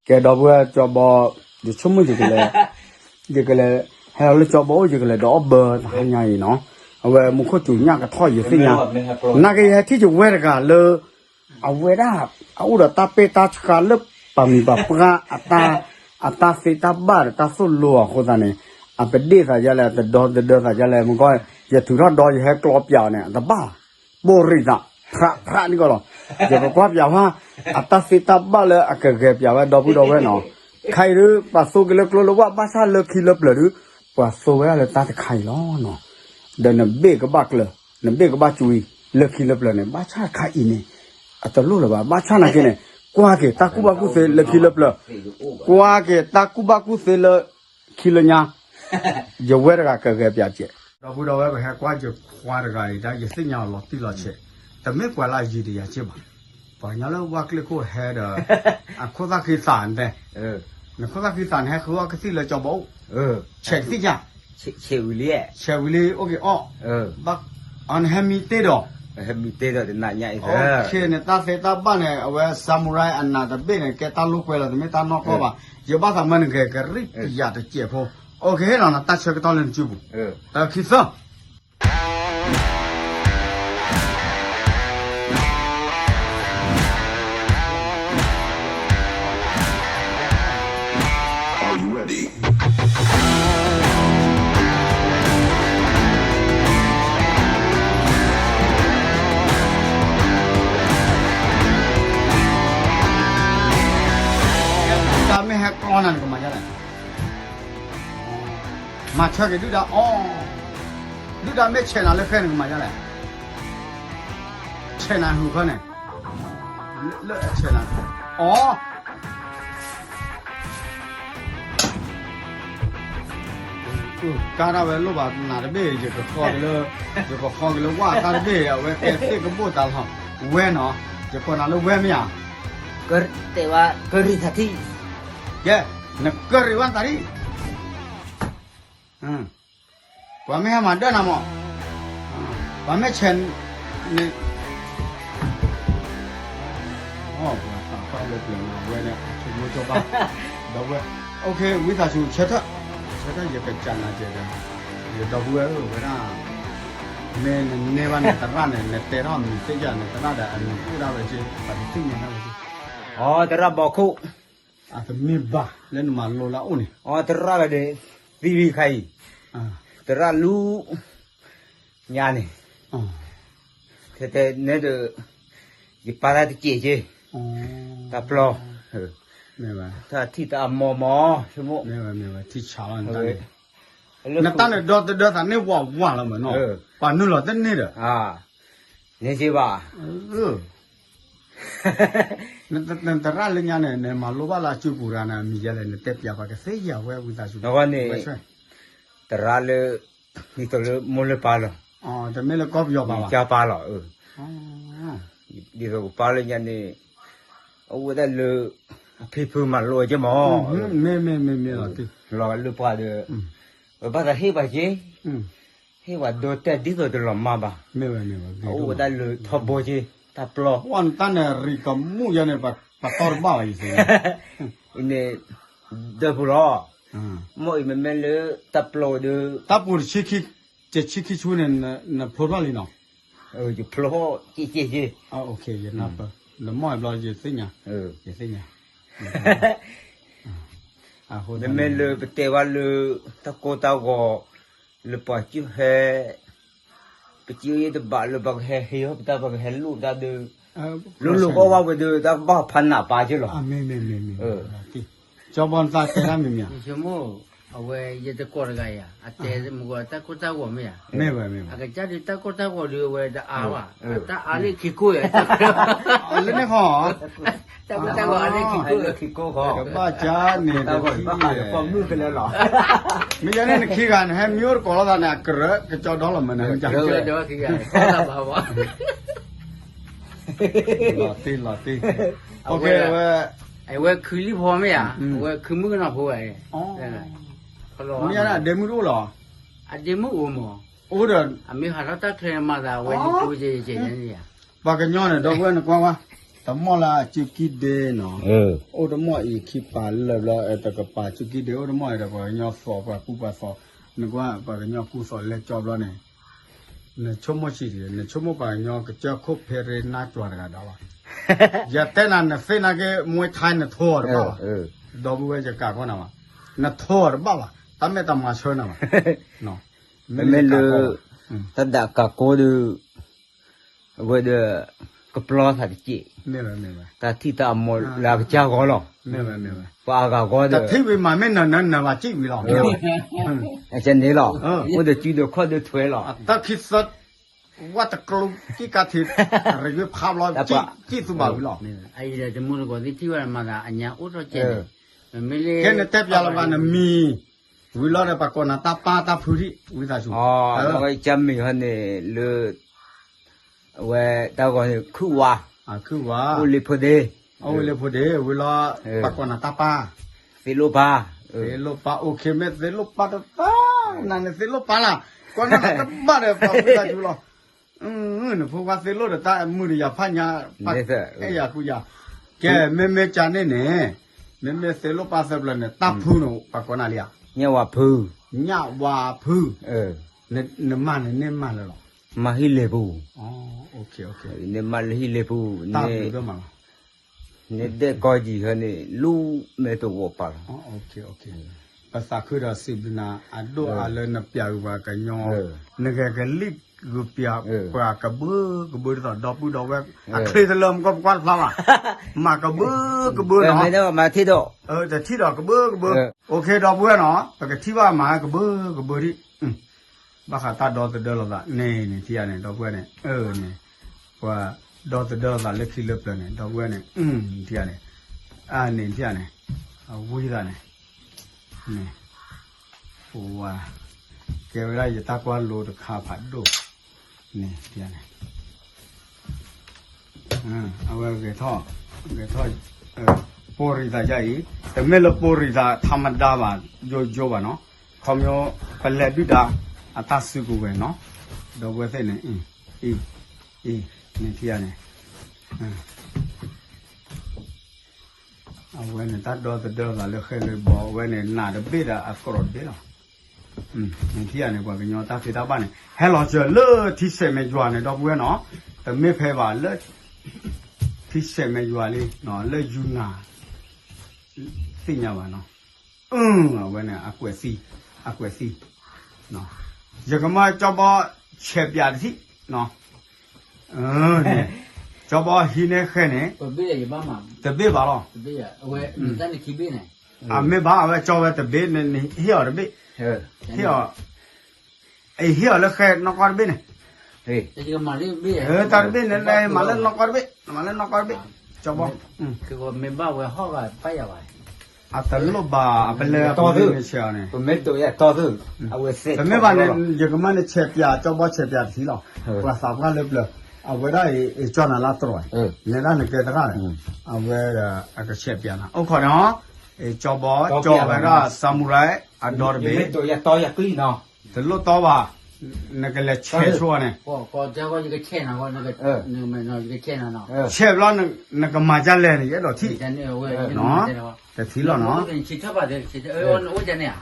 ကဲဒီပုၢ်ဝဲၢ်ကၠီဘီ, ယဆိကမိၣ်ယကလဲၤ, ယကလဲၤ, ဟဲလီၤလၢကၠီဘီအိၣ် ယကလဲၤဒီးအီၣ်ဘၢတဟါညါအံၤနီၤ, အဝဲမူခိၣ်စူၤညၣ်ကထီၣ်ယသ့ၣ်ညါ, နာ်က့ယဟဲထံၣ်ယဝဲၢ်တဂၤလၢ အဝဲဒၣ် အအိၣ်ဒီးတၢ်ပဲၢ်တၢ်ဆှါလၢပှၤမံၤပှၤပှၢ် အတၢ်သ့တၢ်ဘၣ်ဒီးတၢ်သိၣ်လိအဃိသတးန့ၣ်, အပဒ့ၣ်သးဒ်လဲၣ် အတဒီတဒၢသးဒ်လဲၣ် မ့ၢ်ကီ ယထုးထီၣ်ဒီယဟဲကျီပၠးအီၤန့ၣ် အတဘၣ်, ပိၢ်ရံးသး, ဖြးဖြးန့ၣ်ကီးလီၤ, ယကကွၢ်ပၠးဝဲ, အတၢ်သ့တၢ်ဘၣ်လၢအကဂဲၤပၠးဝဲဒီပုၢ်ဒီဝဲၢ်နီၤ, ခဲအံၤဒုး ပှၤသိက့ၤလၢကျိလၢဝၣ် ဘၣ်ဆၣ်လၢခံလၢပျၢၤဒုး, ပှၤသိဝဲဒၣ်လၢတၢ်တခါအံၤလီၤနီၤ, ဒီးနဘ့ၣ်ကဘၣ်ကျၢၤ, နဘ့ၣ်ကဘၣ်ကွံ, လၢခံလၢပျၢၤန့ၣ် ဘၣ်ဆၣ်တခါအံၤန့ၣ်, အတလိၣ်လၢၤဘၣ် ဘၣ်ဆၣ်နာ်က့န့ၣ်, ကွၢ်က့ၤတၢ်ကူၣ်ဘၣ်ကူၣ်သ့လၢခံလၢပျၢၤ, ကွၢ်က့ၤတၢ်ကူၣ်ဘၣ်ကူၣ်သ့လၢ ခံလၢညါ, ယဝဲၢ်တဂၤကဂဲၤပၠးစဲး, ဒီပုၢ်ဒီဝဲၢ် ပဟဲကွၢ်ယခွါတဂၤအံၤ ဒ်ယသ့ၣ်ညါအီၤလီၤတံၢ်လီၤဆဲး, တမ့ၢ်ပှၤလၢအယံၤတယၤစ့ၢ်ဘၣ်, ပှၤကညီလၢဝၣ်ကျ့ၣ်ခိၣ်ဟဲဒီး, အခိၣ်သၣ်ဃံသးန့ၣ်, နခိၣ်သၣ်ဃံသးန့ၣ် ဟဲဃုအီၣ်ကသံၣ်လၢကၠီဘီအိၣ်, ဆဲးကသံၣ်ညါ, ဆဲးဝံၤလံ, ဆဲးဝံၤလံ အိၣ်က့ၤအီၣ်, နဟဲမံတ့ၢ်ဒီး, ဟဲမံတ့ၢ်ဒီးတနၤညါအံၤ, နတၢ်သ့တၢ်ဘၣ်န့ၣ် အဝဲ samurai အနးတဘ့ၣ်န့ၣ် ကဲတၢ်လိာ်ကွဲလီၤ တမ့ၢ်တၢ်နီၢ်ကီၢ်ဘၣ်, ယဘၣ်သးမၢနဂဲၤကရံၣ်ပယၤတစဲးဖိ, အိၣ်က့ၤဟ့ၣ်လီၤနၤ တၢ်ဆၢကတီၢ်လၢနစုပူၤ, တၢ်ခံသၢ တၢ်မ့ၢ်ဟဲကျီနၤ နကမၤဒ်လဲၣ်, မၤဆၢက့ၤဒုၣ်ဒါအီၣ်, ဒုၣ်ဒါမ့ၢ်ဆဲးနၤလၢဃဲနကမၤဒ်လဲၣ်, ဆဲးနၤဟုၣ်ခီန့ၣ်, လၢအဆဲးနၤ, အီၣ် ကါဒၣ်ဝဲလိၣ်ဘၣ်နၤတဘ့ၣ် ယကဃီက့ၤလၢ, ယကဃီက့ၤလၢဝၣ်တၢ်တဘ့ၣ် အဝဲကဲသ့ၣ်ကဘိၣ်တၢ်လီၤ, ဝဲနီၤ, ယကိးနၤလၢဝဲမ့ၢ်ဧါ, တဲဝဲကရံၣ်သးထံၣ်, ကဲ, နကရံၣ်ဝဲသးထံၣ် ပှၤမ့ၢ်ဟဲမၤဒၢနၤမး, ပှၤမ့ၢ်ဆဲးန့ၣ်, ပှၤသးပှၢ်လၢပျၢၤန့ၣ် အဝဲန့ၣ် အဆိကမိၣ်ကၠီဘၣ်, ဒီပုၢ်ဝဲၢ်, ဝံသးစူၤဆၢထၢၣ်, ဆၢထၢၣ်ယကစၢ်နၤကဲးဒီး, ယဒီပုၢ်ဝဲၢ်ဧၢ ဝဲဒၣ်, မ့ၢ်နန့ၢ်ဘၣ်နသရၣ်န့ၣ် နတဲထီၣ်မံၤသ့ၣ်ယၤ နသရၣ်ဒီးအမံၤအိၣ်ဒၣ်ဝဲက့ ပှၤတသ့ၣ်ညါဒၣ်ဝဲက့, အသရၣ်ဘီခိၣ် အတမ့ၢ်ဘၣ်လၢနမၤလိလၢအအိၣ်န့ၣ်, အသရၣ်ဝဲဒီး, သံဝံၤခါအံၤ, သရၣ်လူ, ညါန့ၣ်, ထဲတဲနဲဒီး, ယပာ်တၢ်တစဲးက့, တၢ်ပျီ, တၢ်ထံၣ်တၢ်အမိၢ်မး, ဆိကမိၣ်, နတၢ်န့ၣ်ဒီတဒၢသးန့ၢ်ဝးဝးလီၤမးနီၤ, ပှၤနုာ်လီၤတန့ၢ်ဒီး, န့ၣ်က့ဘၣ် နသရၣ်လၢညါန့ၣ် နမၤလိဘၣ်လၢအစုပူၤတဂၤန့ၣ် အမံၤယဲလဲၣ် နတဲပျးပှၤကသ့ယၤဝဲဝံသးစူၤ, န့ၣ်, သရၣ်လၢ, ဒ်သိးလၢမိၢ်လၢပၢ်လီၤ, တမ့ၢ်လၢကီၢ်ပယီၤပၢ်ဘၣ်, ကၢ်ပၢ်လီၤ, ဒ်သိးကပၢ်လၢညါန့ၣ်, အအိၣ်ဝဲဒၣ်လၢ, အဖံဖုမၤလိက့မး, မ့ၢ်မ့ၢ်မ့ၢ်မ့ၢ်လီၤ, လီၤလၢပှၤဒီး, ပဘၣ်သးဟ့ၣ်ပှၤက့ ဟ့ၣ်ဝဲဒိတဲာ်ဒ်သိးတလီၤမၢ်ဘၣ်, အအိၣ်ဝဲဒၣ်လၢထီဘိက့, တၢ်ပျီ, နတၢ်န့ၣ်ရံၣ်ကမူၣ်ယဲန့ၣ် ပတီၢ်တဘၣ်ဘၣ်ယသ့, အံၤန့ၣ်, ဒၢပူၤလီၤ, မ့ၢ်အံၤမ့မ့ၢ်လၢတၢ်ပျီဒီး, တၢ်ပူၤတဆံခံ, တဆံခံဆူန့ၣ် နဖျိထီၣ်လံနီၤ, ယဖျိထီၣ်က့က့က့, ယနၢ်ပၢၢ်, နမ့ၢ်ဘျီယသ့ၣ်ညါ, ယသ့ၣ်ညါ မ့မ့ၢ်လၢပတဲဝဲလၢ, တၢ်ကိၢ်တၢ်ဂီၤ, လၢပှၤကဟဲ, ပစံးအ့တဘၣ်လၢပှၤကဟဲဟ့ၣ်ဟီၣ်ပတၢ် ပှၤကဟဲလိၣ်ပတၢ်ဒီး, လိၣ်လိၣ်ဘၣ်ဘၣ်ဝဲဒီး တၢ်ကဘၣ်ဖးနးပာ်က့လီၤ, ကၠီဘီနသးတဲတၢ်မံၤမံၤဧါ, အဝဲယတကိးတဂၤယၤ, အတဲမုၢ်ဂီၤတၢ်ကိၢ်တၢ်ဂီၤမ့ၢ်ဧါ, အကစၢ်ဒုးတၢ်ကိၢ်တၢ်ဂီၤဒီးအဝဲတအါဘၣ်, တၢ်အါလၢခံကိၢ်ယၤ, လၢန့ၣ်ခီ တၢ်ကိၢ်တၢ်ဂီၤအါလၢခံကိၢ်ခီ, ကဘၣ်ကၢ်န့ၣ်, မ့ၢ်ယၤန့ၣ်နခံဂၤန့ၣ် ဟဲမံအိၣ်တကိးလိာ်သးန့ၣ် အကရၢကကၠီဒီလီၤမးန့ၣ်, လီၤတံၢ်လီၤတံၢ်, အဝဲ, အဝဲခုလံၣ်ဖိမ့ၢ်ဧါ, အဝဲခုမုၣ်ကနီၤဖိဝဲ, မ့ၢ်ယၤန့ၣ် အဒဲမုၣ်တအိၣ်လီၤ, အဒဲမုၣ်အိၣ်မး, အိၣ်ဒီး, အမ့ၢ်ဟးထီၣ်တၢ်ချဲမၤသးဝဲန့ၣ်, ပှၤကညီန့ၣ် ဒီပုၢ်ဝဲၢ်နကွၢ်ဝဲ, တၢ် တမီၢ်လၢအစုကံဒ့နီၤ, အိၣ်တမီၢ်အံၤခံပာ်လၢာ်ဘျီ တကပၤစုကံဒ့ အိၣ်တမီၢ်အံၤဒီး ပှၤကညီသိးပှၤကူပှၤသိး, နကွၢ်ပှၤကညီကူသိးလဲကၠီဘျီန့ၣ်, နဆိကမိၣ်ဆံးတဂ့ၤ, နဆိကမိၣ်ပှၤကညီကစၢၢ်ခိၣ်ဖဲရ့နါကွၢ်တဂၤဒီးလီၤ. ယတဲနၤ နသ့ၣ်နာ်က့ မွဲထါနထိအီၤတဘၣ်ဘၣ်, ဒီပုၢ်ဝဲၢ်ယကးကီနၤဘၣ်, နထိအီၤတဘၣ်ဘၣ်, တၢ်မဲာ်တမၤဆၢနၤဘၣ်, မ့မ့ၢ်လၢ တၢ်ဒၣ်ကးကိးဒီး အဝဲဒီး ကပျီသးတစဲး, တၢ်ထံၣ်တၢ်အမီၢ်လၢအကစၢ်ဂီၢ်လီၤ, ပှၤအဂၤဂီၢ်ဒီး တထံၣ်ဝံၤမး မ့ၢ်နနနၤဘၣ်စံၣ်ဝံၤလီၤ, န့ၣ်လီၤ, အိၣ်ဒီးစုဒီးခီၣ်ဒီးထွဲလီၤ, တၢ်ခံသၢ ဝဲတကျိၤကံၣ်ကါထံး, ရ့ဝ့ဖးဘျီ ကံၣ်သူဘၣ်ဝံၤလီၤ, တမူတကိးသ့ၣ်ထံၣ်ဝဲမၤသးအညါအိၣ်ထီၣ်ကဲန့ၣ်, မ့ၢ်လၢ ကဲနတဲပျးလီၤဘၣ်နမံၤ, ဝံၤလီၤဒီးပှၤကိးနၤတၢ်ပၢ်တၢ်ဖုဒံး ဝံသးစူၤ, ကမံၤဟီန့ၣ်လၢ အဝဲတၢ်ဂီၤန့ၣ် ခုၣ်ဝါ, အိၣ်လ့ဖိဒ့, အိၣ်လ့ဖိဒ့ ဝံၤလီၤ, ပှၤကိးနၤတၢ်ပၢ်, သ့လိၣ်ပၢ်, သ့လိၣ်ပၢ် အိၣ်ခ့ မ့ၢ်သ့လိၣ်ပၢ်တပၢ်, နၤန့ၣ်သ့လိၣ်ပၢ်လၢ်, ကွၢ်နၤတဘၣ်ဒီးပှၤဝံသးစူၤလီၤ, နဖိခွါသ့လိၣ်ဒီးတၢ်မုာ်ဒီးယၤဖးညါ, အဲၣ်ယၤကူယၤ, ကဲ မ့မ့ၢ်ကန့ၣ်န့ၣ်, မ့မ့ၢ်သ့လိၣ်ပၢ်သၢပျၢၤန့ၣ် တၢ်ဖုန့ၣ် ပှၤကိးနၤလံဧါ, ညၣ်ဝါဖု, ညၣ်ဝါဖု, နမၤန့ၣ်န့ၢ်မၤလၢလီၤ, မၤဟံၣ်လဲၤပူၤ, န့ၢ်မၤလၢဟံၣ်လဲၤပူၤ, န့ၢ်ဒဲၣ်ကီၢ်ယံၤဟဲန့ၣ် လူၤမဲာ်တဝီၤပာ်လီၤ, ပသးခုဒီးစံးဘျုးနၤ အဒိၣ်အါလၢနပျးက့ၤပှၤကညီ, နဂဲၤကလံၣ်ဂုာ်ပျးပှၤကဘုကဘုဒ်သိးဒီပုၢ်ဒီဝဲၢ်, အချ့တလၢမကီၢ်ပကွၢ်တဖျါဘၣ်, မၤကဘုကဘုနီၤ, မၤထံၣ်ဒီး, တထံၣ်ဒီးကဘုကဘု, အိၣ်ခ့ဒီပုၢ်ဝဲၢ်နီၤ, ပကထံၣ်ဘၣ်မၤကဘုကဘုဒံး ဘၣ်ဃးတၢ်ဒီသဒၢလိာ်သးန့ၣ်န့ၣ် ထံၣ်ဧါန့ၣ် ဒီပုၢ်ဝဲၢ်န့ၣ်, အၢန့ၣ်, ပှၤဒီသဒၢလိာ်သးလၢခံလၢပျၢၤန့ၣ် ဒီပုၢ်ဝဲၢ်န့ၣ်, ထံၣ်ဧါန့ၣ်, အန့ၣ်ထံၣ်ဧါန့ၣ်, အဝံသးန့ၣ်, န့ၣ်, ပဝါ, ကဲဝဲဒၣ်ယတၢ်ကွၢ်လိတခါဖးဒိၣ်, န့ၣ်, ထံၣ်ဧါန့ၣ် အဝဲဂဲၤထီၣ်, ဂဲၤထီၣ်, ပိာ်ရံၤသးယါအံၤ, တမ့ၢ်လၢပိာ်ရံၤသး ထးမဒါ ဘၣ်, ယိယိဘၣ်နီၤ, ခီဖျိ ပလဲၤဒုၣ်ဒါ အတၢ်စုကဝဲၤနီၤ, ဒီပုၢ်ဝဲၢ်သ့ၣ်န့ၣ်, အံၤ, အံၤ, န့ၣ်ထံၣ်ဧါန့ၣ်, အဝဲန့ၣ် တၢ်ဒီသဒၢသးလၢဃဲလၢဘီ အဝဲန့ၣ် နးတဘ့ၣ်ဒီးအကြီတဘ့ၣ်လီၤ. နထံၣ်ဧါန့ၣ် ပှၤကညီတၢ်သ့တၢ်ဘၣ်န့ၣ် ဟဲလီၤစၢၤလၢထံဆဲးမဲာ်ယွၤန့ၣ် ဒီပုၢ်ဝဲၢ်နီၤ, တမ့ၢ်ဖဲဘၣ်လၢ ထံဆဲးမဲာ်ယွၤလံ လၢယူနၤ သ့ၣ်ညါဘၣ်နီၤ, အဝဲန့ၣ် အကွဲးသံ, အကွဲးသံ, ယကမၢကၠီဘီဆဲးပၠးတထံၣ်, န့ၣ်, ကၠီဘီဟံးန့ၢ်ဃဲန့ၣ်, တဘ့ၣ်ဘၣ်လီၤ, အမ့ၢ်ဘၣ်အဝဲကၠီဝဲတဘ့ၣ်န့ၣ် ဟ့ၣ်အီၤတဘ့ၣ်, ဟ့ၣ်အီၤ, အဟ့ၣ်အီၤလၢဃဲနီၢ်ကီၢ်တဘ့ၣ်န့ၣ်, တၢ်တဘ့ၣ်န့ၣ် မၤလၢနီၢ်ကီၢ်တဘ့ၣ်, မၤလၢနီၢ်ကီၢ်တဘ့ၣ်, ကၠီဘီ, မ့ၢ်ဘၣ်ဝဲဟီၣ်ဂၤပၢ်ယၤဘၣ်, အတလိၣ်ဘၣ် ပလဲၤပန့ၣ်ဆဲးအီၤန့ၣ်, တမ့ၢ်ဘၣ်န့ၣ် ယကမၢန့ၣ်ဆဲးပၠး ကၠီဘီဆဲးပၠးတထံၣ်လီၤ, ပှၤသးပှၢ်လၢပျၢၤ, အဝဲဒၣ်အံၤ ကၠီနၤလၢတြီၤ, လဲၤဒၣ်နကဲသရၣ်ဒီး, အဝဲဒၣ်အကဆဲးပၠးနၤ အိၣ်ခိးန့ၣ်, ကၠီဘီ ကၠီဝဲဒၣ် samurai အဒီတဘ့ၣ်, တလိၣ်တီဘၣ်, နကလဲၤဆဲးဆိန့ၣ်, ဆဲးဘျီ နကမၤဒ်လဲၣ်န့ၣ် ယအဲၣ်ဒိးထံၣ်, တထံၣ်လီၤနီၤ, တထံၣ်လီၤနီၤ,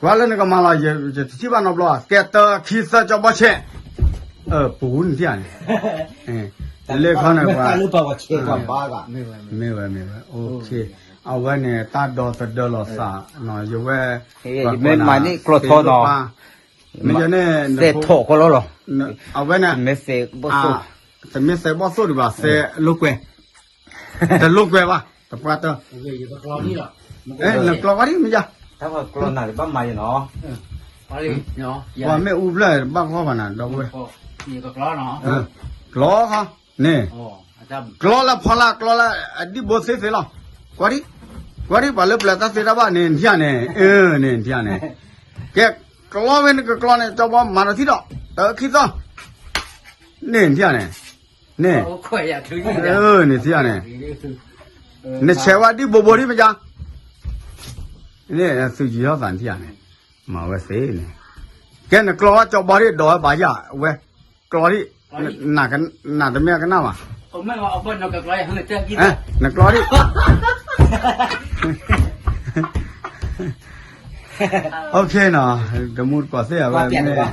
ကွၢ်လၢနကမၤလီၤ ယတထံၣ်ဘၣ်နီတဘျီ, ကဲတၢခံသၢကၠီဘီဆဲး, ပူၤနထံၣ်ဧါန့ၣ်, လၢခီန့ၣ်ပှၤ, မ့ၢ်ဝဲမ့ၢ်ဝဲ, အဝဲန့ၣ် တၢ်ဒီသဒၢလိာ်သး, ယဝဲ, မ့ၢ်မၤန့ၢ်ကျီထီဒီး, မ့ၢ်ယန့ၣ်, သဲးထီၣ်ကီလီၤလီၤ, အဝဲန့ၣ်, တမ့ၢ်သဲးဘီၣ်သိၣ်ဒံးဘၣ် သဲးလိာ်ကွဲ, တလိာ်ကွဲဘၣ် တပှၢ်တၢၢ်, နကျီဝဲဒၣ် မ့ၢ်ယၤ, ပှၤမ့ၢ်အူဖျဲၣ်ဘၣ်ကျီဘၣ်နၤ ဒီပုၢ်ဝဲၢ်, ကျီခါ, န့ၣ်, ကျီလၢဖီလာ် ကျီလၢအဒံၣ်ဘိသ့သ့လီၤ, ကွၢ်ဒံ, ကွၢ်ဒံ ပှၤလၢပျၢၤတၢ်သ့တၢ်ဘၣ်န့ၣ် နထံၣ်ဧါန့ၣ်, အၢ န့ၣ် နထံၣ်ဧါန့ၣ်, ကဲ, ကျီဝဲနကကျီန့ၣ် ကၠီဘီမၤတထံၣ်ဒီး, တၢခံသီ, န့ၣ် နထံၣ်ဧါန့ၣ်, န့ၣ်, န့ၣ်ထံၣ်ဧါန့ၣ်, နဆဲးဝဲဒံၣ်ဘိဘိဒံးမ့ၢ်ယါ, န့ၣ် သုယံၤထီၣ်သးနထံၣ်ဧါန့ၣ်, မၤဝဲသ့န့ၣ်, ကဲနကျီဝဲကၠီဘီဒံး ဒီးဝဲဘၣ်ယၤဝဲ, ကျီဒံး, နတမ့ၢ်ကနၣ်ဘၣ် နကျီဒံး, နမူတကိးသ့ၣ် အဝဲမ့ၢ်,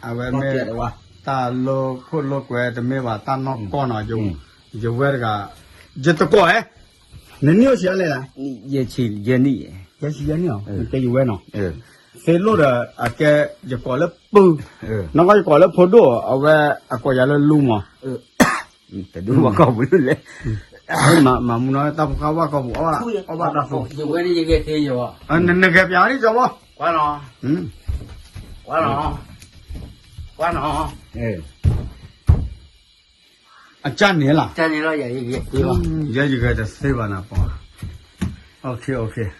အဝဲမ့ၢ်, တၢ်လိၣ်ခိၣ်လိၣ်ကွဲတမ့ၢ်ဘၣ် တၢ်နီၢ်ကီၢ်နီၤ, ယဝဲတဂၤ, ယတကိးဧဲ, နနံၣ်အိၣ်ဆံးလဲၣ်, ယဲၢ်ဆံယဲၢ်နံၣ်, ယဲၢ်ဆံယဲၢ်နံၣ်အီၤ, နတဲယဝဲနီၤ, သ့လိၣ်ဒီး အကဲ, ယကိးလၢပုၢ်, နီၢ်ကီၢ်ယကိးလၢဖိဒိၣ်, အဝဲအကိးယၤလၢလူမး တဒူၣ်ဘၣ်ကီၢ်ပူၤလဲၣ်, မၤမူနီၤ တၢ်ဖိဃၢ်ဘၣ်ကီၢ်ပူၤ, အီၣ်ဘၣ်တၢ်ဖိ, နဂဲၤပၠးဒ်ကီးဘီ, ကွၢ်နီၤ, ကွၢ်နီၤ, ကွၢ်နီၤ, အကၢ်န့ၣ်လီၤ, ယဲယဂဲၤတသ့ဘၣ်နပီၤ, အိၣ်ခ့အိၣ်ခ့